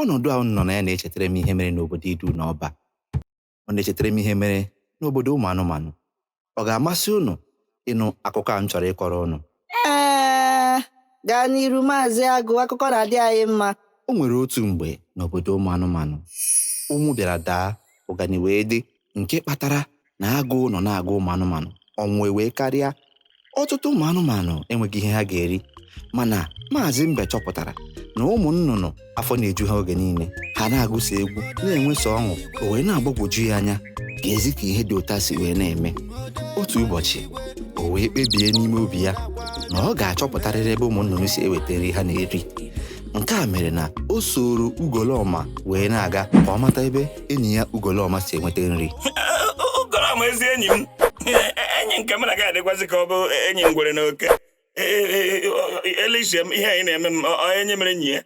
Ọnọdụ a unu nọ na ya na-echetara m ihe mere n'obodo Idu na Ọba. Ọ na-echetara m ihe mere n'obodo ụmụ anụmanụ. Ọ ga-amasị unu ịnụ akụkọ a m chọrọ ịkọrọ unu? Ee, gaa n'iru, Maazị Agụ, akụkọ na-adị anyị mma. O nwere otu mgbe n'obodo ụmụ anụmanụ, ụnwụ bịara daa, ụgani wee dị, nke kpatara na agụụ nọ na-agụ ụmụ anụmanụ, ọnwụ wee karịa. Ọtụtụ ụmụ anụmanụ enweghị ihe ha ga-eri, mana Maazị Mbe chọpụtara na ụmụ nnụnụ afọ na-eju ha oge niile, ha na-agụso egwu na-enweso ọṅụ. O wee na-agbagwoju ya anya ka ezi ka ihe dị otu a si wee na-eme. Otu ụbọchị, o wee kpebie n'ime obi ya na ọ ga-achọpụtarịrị ebe ụmụ nnụnụ si eweta nri ha na-eri. Nke a mere na o soro Ugolọma wee na-aga ka ọ mata ebe enyi ya Ugolọma si enweta nri. Ugolọma, ezi enyi m, enyi nke m na gị adịkwazị ka ọ bụ enyi ngwere na oke. Elishie m ihe anyị na-eme m, enyi mere enyi ya.